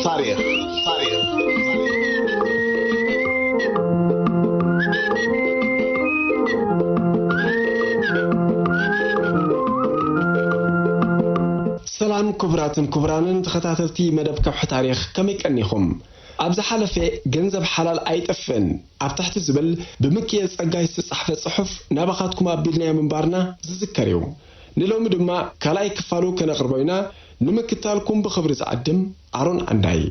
ታሪኽ፣ ታሪኽ፣ ታሪኽ። ሰላም ክቡራትን ክቡራንን ተኸታተልቲ መደብ ከውሒ ታሪኽ፣ ከመይ ቀኒኹም? ኣብ ዝሓለፈ ገንዘብ ሓላል ኣይጠፍእን ኣብ ትሕቲ ዝብል ብምክኤል ጸጋይ ዝተጻሕፈ ጽሑፍ ናባኻትኩም ኣቢልናዮ ምንባርና ዝዝከር እዩ። ንሎሚ ድማ ካልኣይ ክፋሉ ከነቕርቦ ኢና። ንምክታልኩም ብኽብሪ ዝዓድም ኣሮን ዓንዳይ።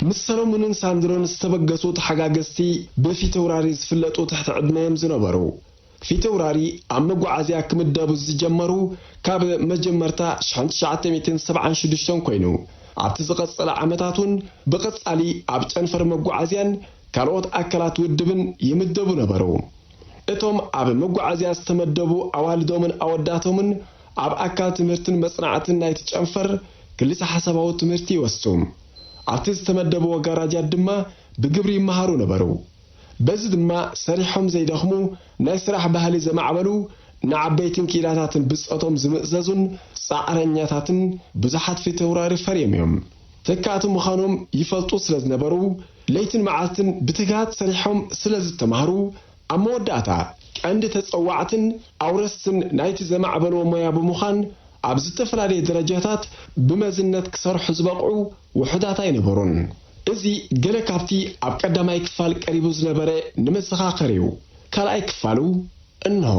ምስ ሰሎሙንን ሳንድሮን ዝተበገሱ ተሓጋገዝቲ ብፊተውራሪ ዝፍለጡ ትሕቲ ዕድመ እዮም ዝነበሩ። ፊተውራሪ ኣብ መጓዓዝያ ክምደቡ ዝጀመሩ ካብ መጀመርታ ሸሕን ትሽዓተ ሚእትን ሰብዓን ሽዱሽተን ኮይኑ፣ ኣብቲ ዝቐጸለ ዓመታት እውን ብቐጻሊ ኣብ ጨንፈር መጓዓዝያን ካልኦት ኣካላት ውድብን ይምደቡ ነበሩ። እቶም ኣብ መጓዓዝያ ዝተመደቡ ኣዋልዶምን ኣወዳቶምን ኣብ ኣካል ትምህርትን መጽናዕትን ናይቲ ጨንፈር ክልተ ሓሳባዊ ትምህርቲ ይወስዱ። ኣብቲ ዝተመደብዎ ጋራጃት ድማ ብግብሪ ይመሃሩ ነበሩ። በዚ ድማ ሰሪሖም ዘይደኽሙ፣ ናይ ስራሕ ባህሊ ዘማዕበሉ፣ ንዓበይትን ክኢላታትን ብጾቶም ዝምእዘዙን ጻዕረኛታትን ብዙሓት ፊተውራሪ ፈርዮም እዮም። ተካእቲ ምዃኖም ይፈልጡ ስለ ዝነበሩ፣ ለይትን መዓልትን ብትግሃት ሰሪሖም ስለ ዝተማህሩ፣ ኣብ መወዳእታ ቀንዲ ተጸዋዕትን ኣውረስትን ናይቲ ዘማዕበልዎ ሞያ ብምዃን፣ ኣብ ዝተፈላለየ ደረጃታት ብመዝነት ክሰርሑ ዝበቕዑ ውሑዳት ኣይነበሩን። እዚ ገለ ካብቲ ኣብ ቀዳማይ ክፋል ቀሪቡ ዝነበረ ንመዘኻኸሪ እዩ። ካልኣይ ክፋሉ እንሆ።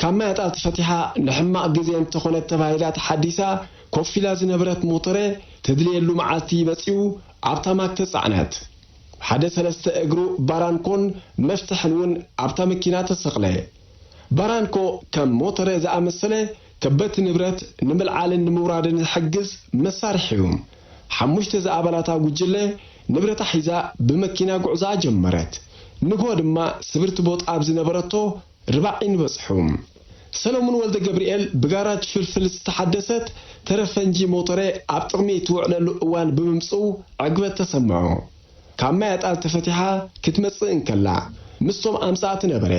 ካብ ማይ ኣጣል ተፈቲሓ ንሕማቕ ግዜ እንተኾነት ተባሂላ ተሓዲሳ ኮፍ ኢላ ዝነበረት ሞተረ፣ ትድልየሉ መዓልቲ መጺኡ ኣብታ ማክ ተጻዕነት። ሓደ ሰለስተ እግሩ ባራንኮን መፍትሕን እውን ኣብታ መኪና ተሰቕለ። ባራንኮ ከም ሞተረ ዝኣመሰለ ከበድቲ ንብረት ንምልዓልን ንምውራድን ዝሕግዝ መሳርሒ እዩ። ሓሙሽተ ዝኣባላታ ጉጅለ ንብረታ ሒዛ ብመኪና ጉዕዞኣ ጀመረት። ንግሆ ድማ ስብርቲ ቦጥ ኣብ ዝነበረቶ ርባዒ ንበጽሑ። ሰለሙን ወልደ ገብርኤል ብጋራጅ ፍልፍል ዝተሓደሰት ተረፈንጂ ሞተረ ኣብ ጥቕሚ ትውዕለሉ እዋን ብምምጽኡ ዕግበት ተሰምዖ። ካብ ማይ ኣጣል ተፈቲሓ ክትመጽእ እንከላ ምስቶም ኣምጻእቲ ነበረ።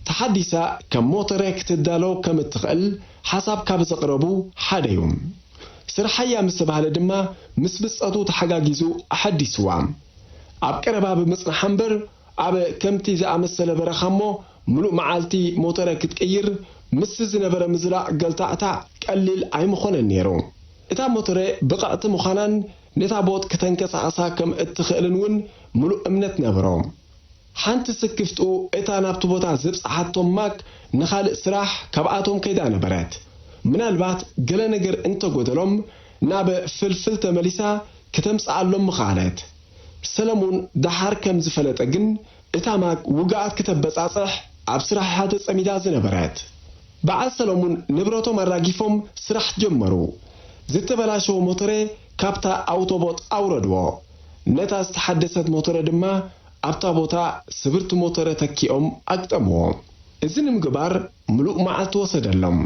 ተሓዲሳ ከም ሞተረ ክትዳሎ ከም እትኽእል ሓሳብ ካብ ዘቕረቡ ሓደ እዩ። ስርሓያ ምስ ተባህለ ድማ ምስ ብጸቱ ተሓጋጊዙ ኣሐዲስዋ። ኣብ ቀረባ ብምጽናሓ እምበር ኣብ ከምቲ ዝኣመሰለ በረኻ እሞ ምሉእ መዓልቲ ሞተረ ክትቅይር ምስቲ ዝነበረ ምዝላቕ ገልታዕታዕ ቀሊል ኣይምኾነን ነይሩ። እታ ሞተረ ብቕዕቲ ምዃናን ነታ ቦጥ ከተንቀሳቕሳ ከም እትኽእልን እውን ምሉእ እምነት ነበሮ። ሓንቲ ስክፍትኡ እታ ናብቲ ቦታ ዘብጽሓቶም ማክ ንኻልእ ስራሕ ካብኣቶም ከይዳ ነበረት። ምናልባት ገለ ነገር እንተጎደሎም ናብ ፍልፍል ተመሊሳ ከተምጽኣሎም ምኽኣለት። ሰለሙን ደሓር ከም ዝፈለጠ ግን እታ ማክ ውግኣት ክተበጻጽሕ ኣብ ስራሓ ተጸሚዳ ዝነበረት። በዓል ሰለሙን ንብረቶም ኣራጊፎም ስራሕ ጀመሩ። ዝተበላሸወ ሞተረ ካብታ ኣውቶቦጥ ኣውረድዎ። ነታ ዝተሓደሰት ሞተረ ድማ ኣብታ ቦታ ስብርቲ ሞተረ ተኪኦም ኣግጠምዎ። እዚ ንምግባር ምሉእ መዓልቲ ወሰደሎም።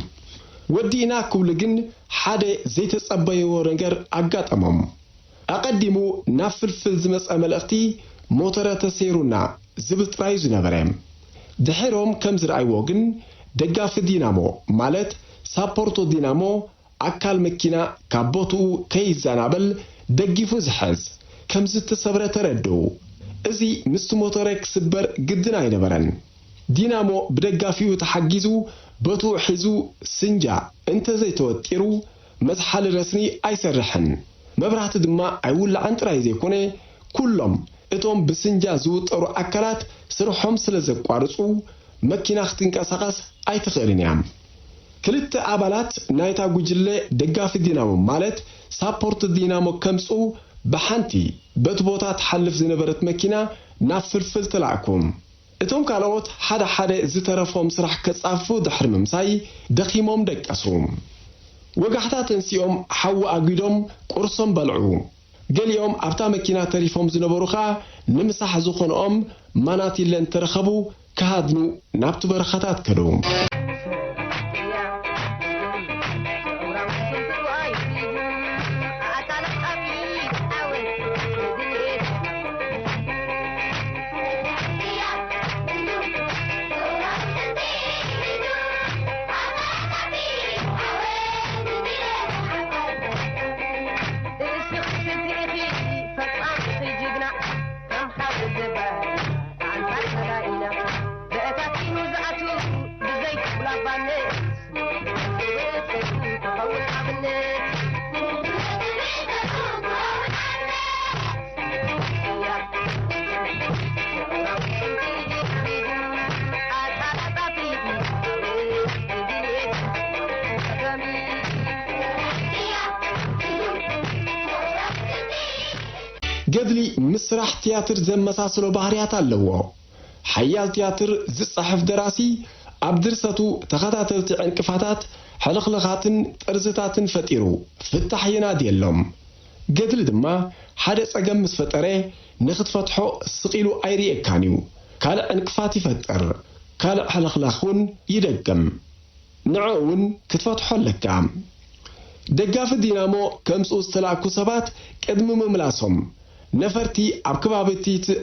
ወዲእና ክብሉ ግን ሓደ ዘይተጸበይዎ ነገር ኣጋጠሞም። ኣቐዲሙ ናብ ፍልፍል ዝመጸ መልእኽቲ ሞተረ ተሰይሩና ዝብል ጥራዩ ዝነበረ። ድሒሮም ከም ዝረኣይዎ ግን፣ ደጋፊ ዲናሞ፣ ማለት ሳፖርቶ ዲናሞ፣ ኣካል መኪና ካብ ቦትኡ ከይዘናበል ደጊፉ ዝሕዝ፣ ከም ዝተሰብረ ተረድኡ። እዚ ምስቲ ሞተረ ክስበር ግድን ኣይነበረን። ዲናሞ ብደጋፊኡ ተሓጊዙ፣ ቦትኡ ሒዙ፣ ስንጃ እንተዘይተወጢሩ፣ መዝሓሊ ረስኒ ኣይሰርሕን። መብራህቲ ድማ ኣይውላዕን ጥራይ ዘይኮነ፣ ኩሎም እቶም ብስንጃ ዝውጠሩ ኣካላት ስርሖም ስለ ዘቋርጹ፣ መኪና ክትንቀሳቐስ ኣይትኽእልን እያ። ክልተ ኣባላት ናይታ ጉጅለ ደጋፊ ዲናሞ፣ ማለት ሳፖርት ዲናሞ፣ ከምጽኡ ብሓንቲ በቲ ቦታ ትሓልፍ ዝነበረት መኪና ናብ ፍልፍል ተላእኩ። እቶም ካልኦት ሓደ ሓደ ዝተረፎም ስራሕ ከጻፉ ድሕሪ ምምሳይ ደኺሞም ደቀሱ። ወጋሕታ ተንሲኦም ሓዊ ኣጒዶም ቁርሶም በልዑ። ገሊኦም ኣብታ መኪና ተሪፎም ዝነበሩ ኸኣ ንምሳሕ ዝኾንኦም ማናቲለ እንተረኸቡ ክሃድኑ ናብቲ በረኻታት ከዱ። ገድሊ ምስ ስራሕ ትያትር ዘመሳስሎ ባህርያት ኣለዎ። ሓያል ትያትር ዝጸሕፍ ደራሲ ኣብ ድርሰቱ ተኸታተልቲ ዕንቅፋታት፣ ሕልኽልኻትን ጥርዝታትን ፈጢሩ ፍታሕ የናድየሎም። ገድሊ ድማ ሓደ ጸገም ምስ ፈጠረ ንኽትፈትሖ ስቕ ኢሉ ኣይርእየካን እዩ። ካልእ ዕንቅፋት ይፈጥር፣ ካልእ ሕልኽላኽ እውን ይደግም። ንዕኡ እውን ክትፈትሖ ኣለካ። ደጋፊ ዲናሞ ከምጽኡ ዝተላእኩ ሰባት ቅድሚ ምምላሶም፣ ነፈርቲ ኣብ ከባቢ እቲ ት-፣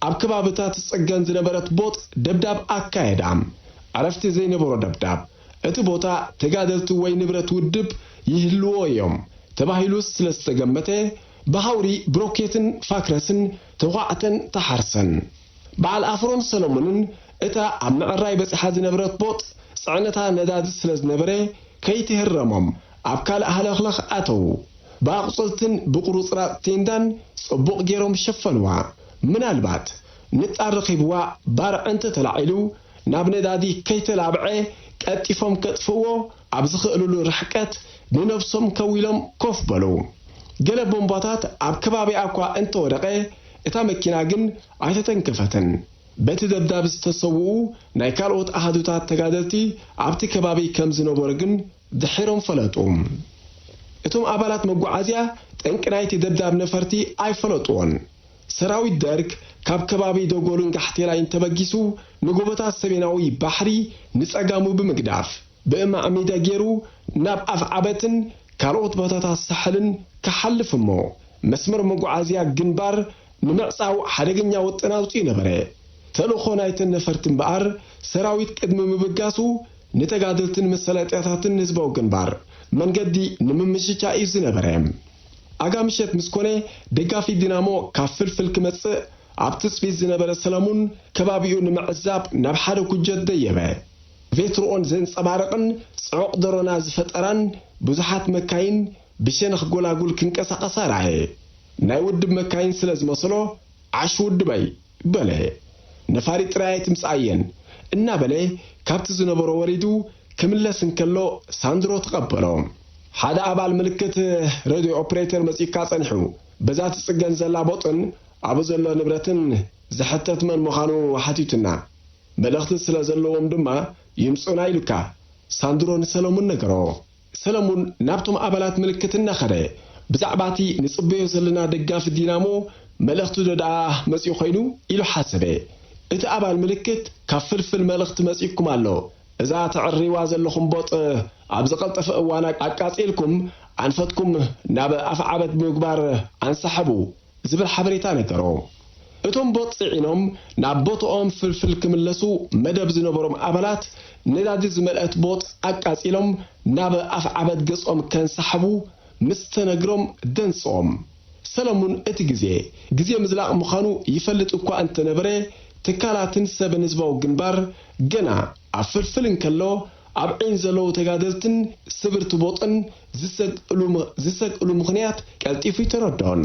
ኣብ ከባቢ እታ ትጽገን ዝነበረት ቦጥ ደብዳብ ኣካየዳ። ዕረፍቲ ዘይነበሮ ደብዳብ። እቲ ቦታ ተጋደልቲ ወይ ንብረት ውድብ ይህልዎ እዮም ተባሂሉ ስለ ዝተገመተ፣ ብሃውሪ ብሮኬትን ፋክረስን ተዃዕተን ተሓርሰን። በዓል ኣፍሮን ሰሎሞንን እታ ኣብ ምዕራይ በጺሓ ዝነበረት ቦጥ ጽዕነታ ነዳዲ ስለ ዝነበረ፣ ከይትህረሞም ኣብ ካልእ ሃለኽለኽ ኣተዉ። ብኣቑጽልትን ብቑርጽራጽ ቴንዳን ጽቡቕ ገይሮም ሸፈንዋ። ምናልባት ንጣር ረኺብዋ ባርዕ እንተ ተላዒሉ፣ ናብ ነዳዲ ከይተላብዐ ቀልጢፎም ከጥፍእዎ ኣብ ዝኽእልሉ ርሕቀት ንነብሶም ከዊሎም ኮፍ በሉ። ገለ ቦምባታት ኣብ ከባቢኣ እኳ እንተወደቐ፣ እታ መኪና ግን ኣይተተንከፈትን። በቲ ደብዳብ ዝተሰውኡ ናይ ካልኦት ኣሃዱታት ተጋደልቲ ኣብቲ ከባቢ ከም ዝነበሩ ግን ድሒሮም ፈለጡ። እቶም ኣባላት መጓዓዝያ ጠንቂ ናይቲ ደብዳብ ነፈርቲ ኣይፈለጥዎን። ሰራዊት ደርግ ካብ ከባቢ ደጎልን ጋሕቴላይን ተበጊሱ ንጎቦታት ሰሜናዊ ባሕሪ ንጸጋሙ ብምግዳፍ፣ ብእማዕ ሚዳ ገይሩ ናብ ኣፍዓበትን ካልኦት ቦታታት ሳሕልን ክሓልፍ እሞ፣ መስመር መጓዓዝያ ግንባር ንምዕጻው ሓደገኛ ውጥን ኣውጺኡ ነበረ። ተልእኾ ናይተን ነፈርቲ እምበኣር፣ ሰራዊት ቅድሚ ምብጋሱ፣ ንተጋደልትን መሰላጥያታትን ህዝባዊ ግንባር መንገዲ ንምምችቻ እዩ ዝነበረ። ኣጋ ምሸት ምስ ኮነ፣ ደጋፊ ዲናሞ ካብ ፍልፍል ክመጽእ ኣብ ትጽቢት ዝነበረ ሰለሙን፣ ከባቢኡ ንምዕዛብ ናብ ሓደ ኩጀት ደየበ። ቬትሮኦን ዘንጸባርቕን ጽዑቕ ደሮና ዝፈጠራን ብዙሓት መካይን ብሸነኽ ጎላጉል ክንቀሳቐሳ ረኣየ። ናይ ውድብ መካይን ስለ ዝመሰሎ፣ "ዓሽ ውድበይ!" በለ። "ነፋሪት ጥራይ ኣይትምጽኣየን!" እናበለ ካብቲ ዝነበሮ ወሪዱ ክምለስ እንከሎ፣ ሳንድሮ ተቐበሎ። "ሓደ ኣባል ምልክት ሬድዮ ኦፕሬተር መጺኡካ ጸኒሑ፣ በዛ ትጽገን ዘላ ቦጥን ኣብኡ ዘሎ ንብረትን ዝሕተት መን ምዃኑ ሓቲቱና። መልእኽቲ ስለ ዘለዎም ድማ ይምጹና" ኢሉካ፣ ሳንድሮ ንሰለሙን ነገሮ። ሰለሙን ናብቶም ኣባላት ምልክት እናኸደ፣ "ብዛዕባ እቲ ንጽበዮ ዘለና ደጋፊ ዲናሞ መልእኽቲ ዶ ደኣ መጺኡ ኾይኑ?" ኢሉ ሓሰበ። እቲ ኣባል ምልክት፣ "ካብ ፍልፍል መልእኽቲ መጺኡኩም ኣሎ። እዛ ተዕርይዋ ዘለኹም ቦጥ ኣብ ዝቐልጠፈ እዋን ኣቃጺልኩም ኣንፈትኩም ናብ ኣፍዓበት ብምግባር ኣንሳሕቡ" ዝብል ሓበሬታ ነገሮ። እቶም ቦጥ ጽዒኖም ናብ ቦታኦም ፍልፍል ክምለሱ መደብ ዝነበሮም ኣባላት፣ ነዳዲ ዝመልአት ቦጥ ኣቃጺሎም ናብ ኣፍዓበት ገጾም ከንሳሕቡ ምስ ተነግሮም ደንጽኦም። ሰለሙን እቲ ግዜ፣ ግዜ ምዝላቕ ምዃኑ ይፈልጥ እኳ እንተነበረ፣ ትካላትን ሰብን ህዝባዊ ግንባር ገና ኣብ ፍልፍል እንከሎ፣ ኣብ ዒን ዘለዉ ተጋደልትን ስብርቲ ቦጥን ዝሰግእሉ ም-፣ ዝሰግእሉ ምኽንያት ቀልጢፉ ኣይተረድኦን።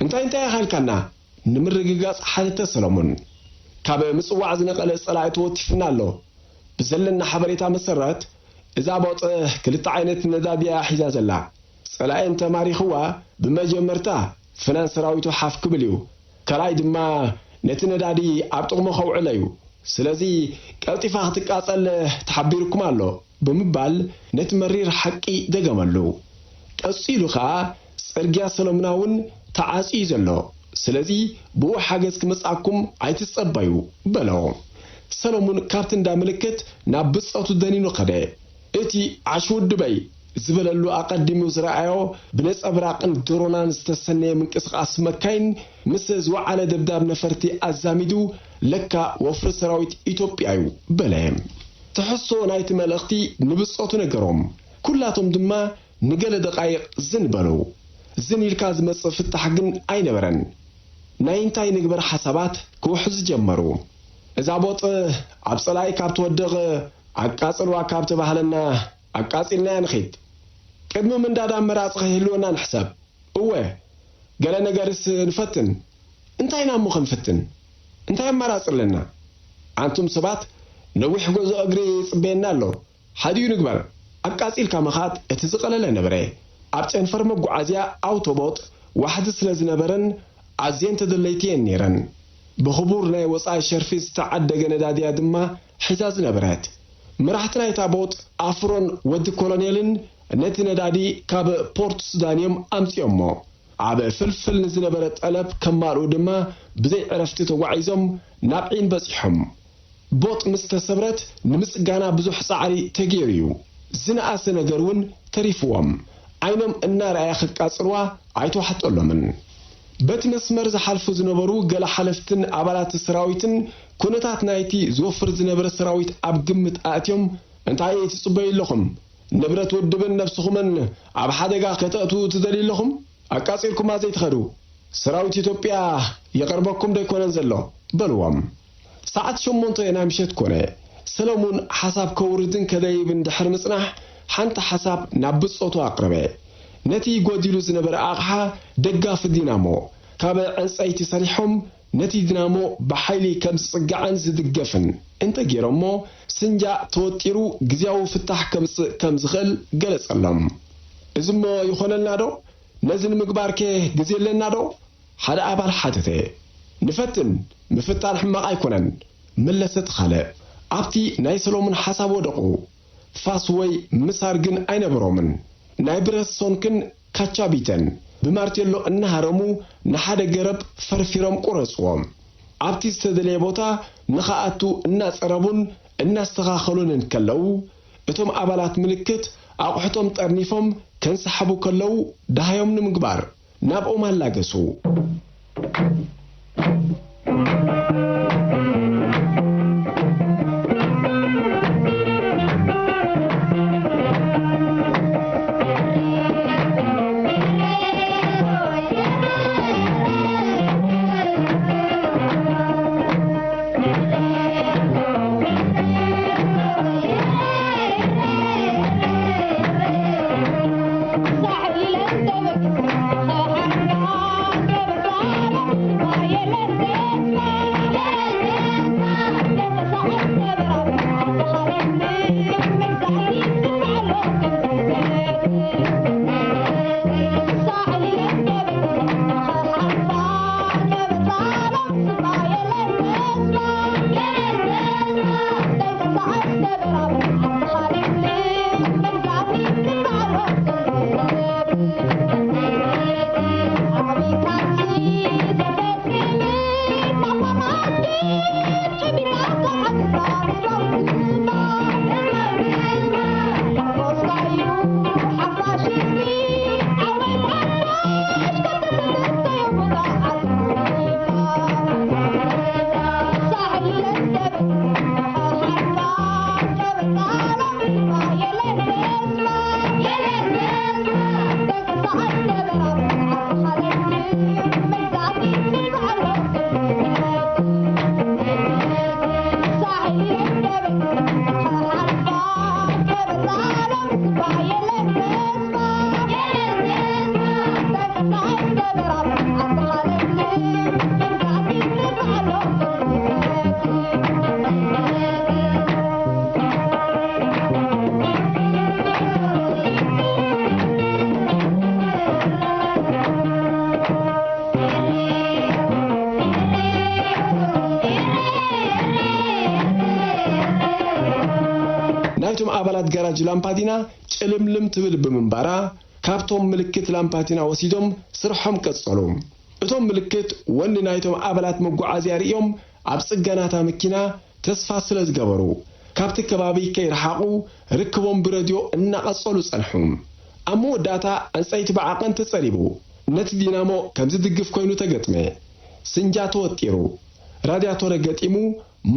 እንታይ እንታይ ኢኻ ኢልካና? ንምርግጋጽ ሓተተ ሰለሙን። ካብ ምጽዋዕ ዝነቐለ ጸላኢ ተወቲፉና ኣሎ። ብዘለና ሓበሬታ መሰረት፣ እዛ ቦጥ ክልተ ዓይነት ነዳዲ እያ ሒዛ ዘላ። ጸላኢ እንተማሪኽዋ፣ ብመጀመርታ ፍናን ሰራዊቱ ሓፍ ክብል እዩ። ካልኣይ ድማ ነቲ ነዳዲ ኣብ ጥቕሙ ከውዕሎ እዩ። ስለዚ ቀልጢፋ ክትቃጸል ተሓቢርኩም ኣሎ ብምባል ነቲ መሪር ሓቂ ደገመሉ። ቀጺሉ ኸኣ ጽርግያ ሰለሙና እውን ተዓጽዩ እዩ ዘሎ። ስለዚ ብኡ ሓገዝ ክመጽኣኩም ኣይትጸበዩ በሎ። ሰለሙን ካብቲ እንዳ ምልክት ናብ ብጾቱ ደኒኑ ከደ። እቲ ዓሽ ውድበይ ዝበለሉ ኣቐዲሙ ዝረኣዮ ብነጸብራቕን ድሮናን ዝተሰነየ ምንቅስቓስ መካይን ምስ ዝወዓለ ደብዳብ ነፈርቲ ኣዛሚዱ ለካ ወፍሪ ሰራዊት ኢትዮጵያ እዩ በለ። ትሕዝቶ ናይቲ መልእኽቲ ንብጾቱ ነገሮም። ኩላቶም ድማ ንገለ ደቓይቕ ዝን በሉ። ዝን ኢልካ ዝመጽእ ፍታሕ ግን ኣይነበረን። ናይ እንታይ ንግበር ሓሳባት ክውሕዙ ጀመሩ። እዛ ቦጥ ኣብ ጸላኢ ካብ ትወድቕ ኣቃጽልዋ ካብ ተባህለና ኣቃጺልናያ ንኺድ። ቅድሚ ምንዳድ ኣመራጺ ከይህልወና ንሕሰብ። እወ፣ ገለ ነገርስ ንፈትን። እንታይ ኢና እሞ ክንፍትን? እንታይ ኣማራጺ ኣለና? ኣንቱም ሰባት፣ ነዊሕ ጉዕዞ እግሪ ይጽበየና ኣሎ። ሓዲኡ ንግበር። ኣቃጺልካ ምኻድ እቲ ዝቐለለ ነበረ። ኣብ ጨንፈር መጓዓዝያ ኣውቶቦጥ ዋሕዲ ስለ ዝነበረን ኣዝየን ተደለይቲ እየን ነይረን። ብኽቡር ናይ ወጻኢ ሸርፊ ዝተዓደገ ነዳዲ እያ ድማ ሒዛ ዝነበረት። መራሕቲ ናይታ ቦጥ ኣፍሮን ወዲ ኮሎኔልን ነቲ ነዳዲ ካብ ፖርት ሱዳን እዮም ኣምጺኦሞ። ኣብ ፍልፍል ንዝነበረ ጠለብ ከማልኡ ድማ ብዘይ ዕረፍቲ ተጓዒዞም ናብ ዒን በጺሖም። ቦጥ ምስ ተሰብረት ንምጽጋና ብዙሕ ጻዕሪ ተገይሩ እዩ። ዝነኣሰ ነገር እውን ተሪፍዎም። ዓይኖም እናረኣየ ክቃጽርዋ ኣይተዋሕጠሎምን። በቲ መስመር ዝሓልፉ ዝነበሩ ገለ ሓለፍትን ኣባላት ሰራዊትን ኩነታት ናይቲ ዝወፍር ዝነበረ ሰራዊት ኣብ ግምት ኣእትዮም፣ "እንታይ ትጽበዩ ኣለኹም? ንብረት ውድብን ነብስኹምን ኣብ ሓደጋ ከተእትዉ ትደልዩ ኣለኹም? ኣቃጺልኩማ ዘይትኸዱ? ሰራዊት ኢትዮጵያ ይቐርበኩም ዶ ኣይኮነን ዘሎ?" በልዎም። ሰዓት ሸሞንተ ናይ ምሸት ኮነ። ሰለሙን ሓሳብ ከውርድን ከደይብን ድሕሪ ምጽናሕ፣ ሓንቲ ሓሳብ ናብ ብጾቱ ኣቕረበ። ነቲ ጎዲሉ ዝነበረ ኣቕሓ ደጋፊ ዲናሞ ካብ ዕንጸይቲ ሰሪሖም፣ ነቲ ዲናሞ ብሓይሊ ከም ዝጽጋዕን ዝድገፍን እንተገይሮሞ፣ ስንጃ ተወጢሩ ግዝያዊ ፍታሕ ከምጽእ ከም ዝኽእል ገለጸሎም። "እዚሞ ይኾነልና ዶ? ነዚ ንምግባርከ ግዜ ኣለና ዶ?" ሓደ ኣባል ሓተተ። "ንፈትን፣ ምፍታን ሕማቕ ኣይኮነን," መለሰ እቲ ካልእ። ኣብቲ ናይ ሰሎሙን ሓሳብ ወደቑ። ፋስ ወይ ምሳር ግን ኣይነበሮምን። ናይ ብረት ሶንክን ካቻቢተን ብማርቴሎ እናሃረሙ ንሓደ ገረብ ፈርፊሮም ቆረጽዎ። ኣብቲ ዝተደለየ ቦታ ንኽኣቱ እናጸረቡን እናስተኻኸሉን እንከለዉ፣ እቶም ኣባላት ምልክት ኣቑሑቶም ጠርኒፎም ከንሳሕቡ ከለዉ፣ ደሃዮም ንምግባር ናብኦም ኣላገሱ። ናይቶም ኣባላት ጋራጅ ላምፓዲና ጭልምልም ትብል ብምንባራ፣ ካብቶም ምልክት ላምፓዲና ወሲዶም ስርሖም ቀጸሉ። እቶም ምልክት ወኒ ናይቶም ኣባላት መጓዓዝያ ርእዮም ኣብ ጽገናታ መኪና ተስፋ ስለ ዝገበሩ፣ ካብቲ ከባቢ ከይረሓቑ ርክቦም ብረድዮ እናቐጸሉ ጸንሑ። ኣብ መወዳእታ ዕንጸይቲ ብዓቐን ተጸሪቡ፣ ነቲ ዲናሞ ከም ዝድግፍ ኮይኑ ተገጥመ። ስንጃ ተወጢሩ፣ ራድያቶረ ገጢሙ፣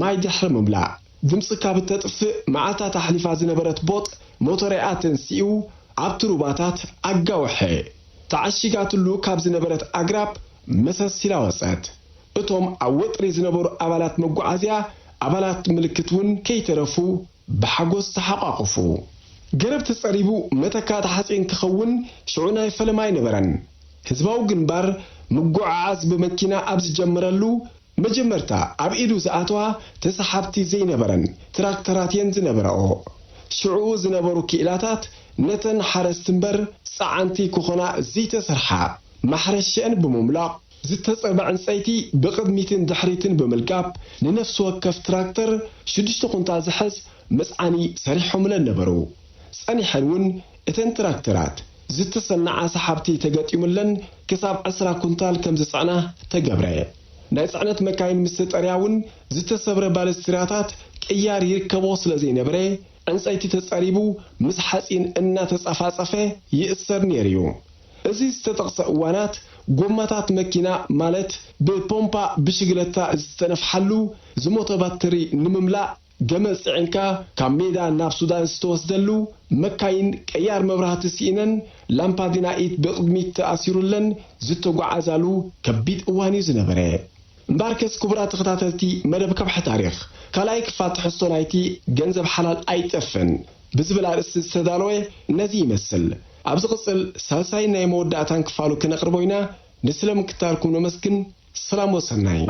ማይ ድሕሪ ምምላእ፣ ድምጺ ካብ እተጥፍእ መዓልታት ኣሕሊፋ ዝነበረት ቦጥ ሞተረኣ ተንሲኡ ኣብቲ ሩባታት ኣጋወሐ። ተዓሺጋትሉ ካብ ዝነበረት ኣግራብ መሰስ ኢላ ወጸት። እቶም ኣብ ወጥሪ ዝነበሩ ኣባላት መጓዓዝያ፣ ኣባላት ምልክት እውን ከይተረፉ ብሓጎስ ተሓቋቑፉ። ገረብ ተጸሪቡ መተካእታ ሓጺን ክኸውን ሽዑ ናይ ፈለማ ኣይነበረን። ህዝባዊ ግንባር ምጉዕዓዝ ብመኪና ኣብ ዝጀመረሉ፣ መጀመርታ ኣብ ኢዱ ዝኣተዋ ተሳሓብቲ ዘይነበረን ትራክተራት እየን ዝነበራኦ። ሽዑ ዝነበሩ ክኢላታት ነተን ሓረስቲ እምበር ጸዓንቲ ክኾና ዘይተሰርሓ ማሕረሽአን ብምምላቕ፣ ዝተጸርበ ዕንጸይቲ ብቕድሚትን ድሕሪትን ብምልጋብ፣ ንነፍሲ ወከፍ ትራክተር ሽዱሽተ ኩንታል ዝሕዝ መጽዓኒ ሰሪሖምለን ነበሩ። ጸኒሐን እውን እተን ትራክተራት ዝተሰነዓ ሰሓብቲ ተገጢሙለን ክሳብ ዕስራ ኩንታል ከም ዝጸዕና ተገብረ። ናይ ጽዕነት መካይን ምስ ተጠርያ እውን ዝተሰብረ ባለስትራታት ቅያር ይርከቦ ስለ ዘይነበረ፣ ዕንጸይቲ ተጸሪቡ ምስ ሓጺን እናተጻፋጸፈ ይእሰር ነይሩ እዩ። እዚ ዝተጠቕሰ እዋናት፣ ጎማታት መኪና፣ ማለት ብፖምፓ ብሽግለታ ዝተነፍሓሉ ዝሞተ ባትሪ ንምምላእ ገመል ጽዒንካ ካብ ሜዳ ናብ ሱዳን ዝተወስደሉ፣ መካይን ቀያር መብራህቲ ስኢነን ላምፓዲና ኢት ብቕድሚት ተኣሲሩለን ዝተጓዓዛሉ ከቢድ እዋን እዩ ዝነበረ። እምበኣርከስ ክቡራት ተኸታተልቲ መደብ ከብሒ ታሪኽ፣ ካልኣይ ክፋል ትሕዝቶ ናይቲ ገንዘብ ሓላል ኣይጠፍእን ብዝብል ኣርእስቲ ዝተዳለወ ነዚ ይመስል። ኣብ ዝቕጽል ሳልሳይን ናይ መወዳእታን ክፋሉ ክነቕርቦ ኢና። ንስለ ምክታልኩም ነመስግን። ሰላም ወሰናይ።